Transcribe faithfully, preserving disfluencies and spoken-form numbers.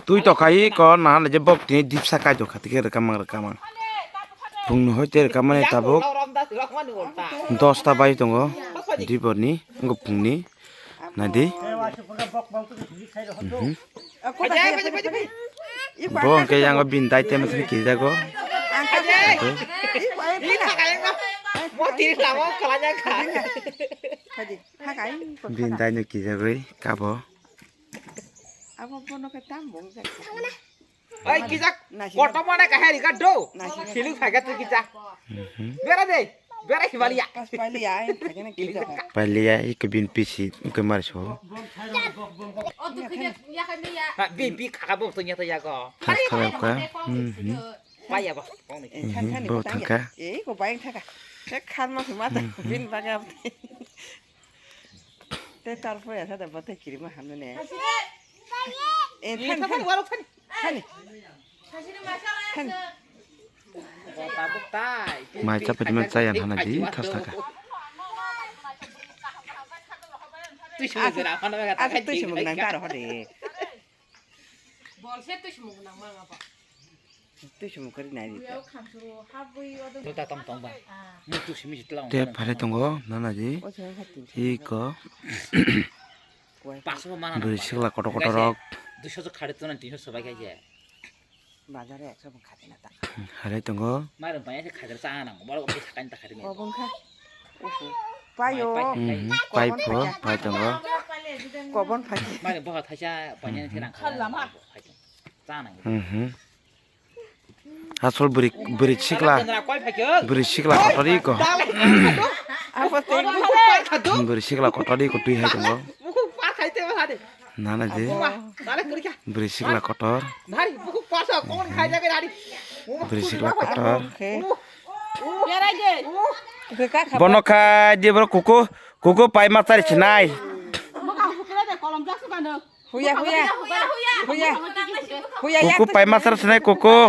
Twi tokai ko nahan je bok tini dipsa kai tokha tike rwkamang rwkamang. Phungni hoi te rwkamani tabuk dosta bai tongo. Diborni wngkha phungni. Naidi. Mhm. Bo hwnkhe yango bini dai temo thani kijago. Bini dai no kijagwi kabo. Abo bono khe tam bung jak. Oi, kijak. Nasi kotor mana kahari ka do. Nasi. Siling phaga tu kijak. Mhm. Bera de. Bera himalia. Pas pailiya, ai, phaga na kijak. Pailiya, iko bin pisi, iko mar so. O tu kijak, ya kan ya. Ha, bi, bi, kaka bok tu nyata ya ko. Pas kala ka. Mhm. Paya ba. Eh, than, than, bo than, thangka. Eh, ko bayang thangka. Khe khan ma mata, bin baga. Te tarpo ya sada bote kirima hamne. Eh, than, than. Thani. Thani. Mai chapati man chaya thana di thas thaka. Asa twi sumung nang karo hode. Bolse twi sumung nang manga ba. Twi sumung kari nai di. Twi ta tong tong ba. Mu twi simi jitlang. Te phare tongo nana di. Iko. Bwrwi sikla kotor kotor rok. Duiso khare tona tinso sobai khai je. Bazar e ekso bung khati na ta. Harai tongo. Mai rong panya se khajar sa nang. Boro ko sakani ta khati. Kobong kha. Payo. Mhm, pai pho, pai tongo. Kobon phai. Mai rong boha thaisa panya se nang. Khalama. Sa nang. Mhm. Asol bwrwi, bwrwi sikla. Bwrwi sikla kotor iko. Abo te. Bwrwi sikla kotor iko twi hai tongo. Nana je. Bwrwi sikla kotor. Bwrwi sikla kotor. Bono khai di bro kuku, kuku pai ma chari sinai. Huya, huya. Huya. Huya, kuku pai ma chari sinai kuku.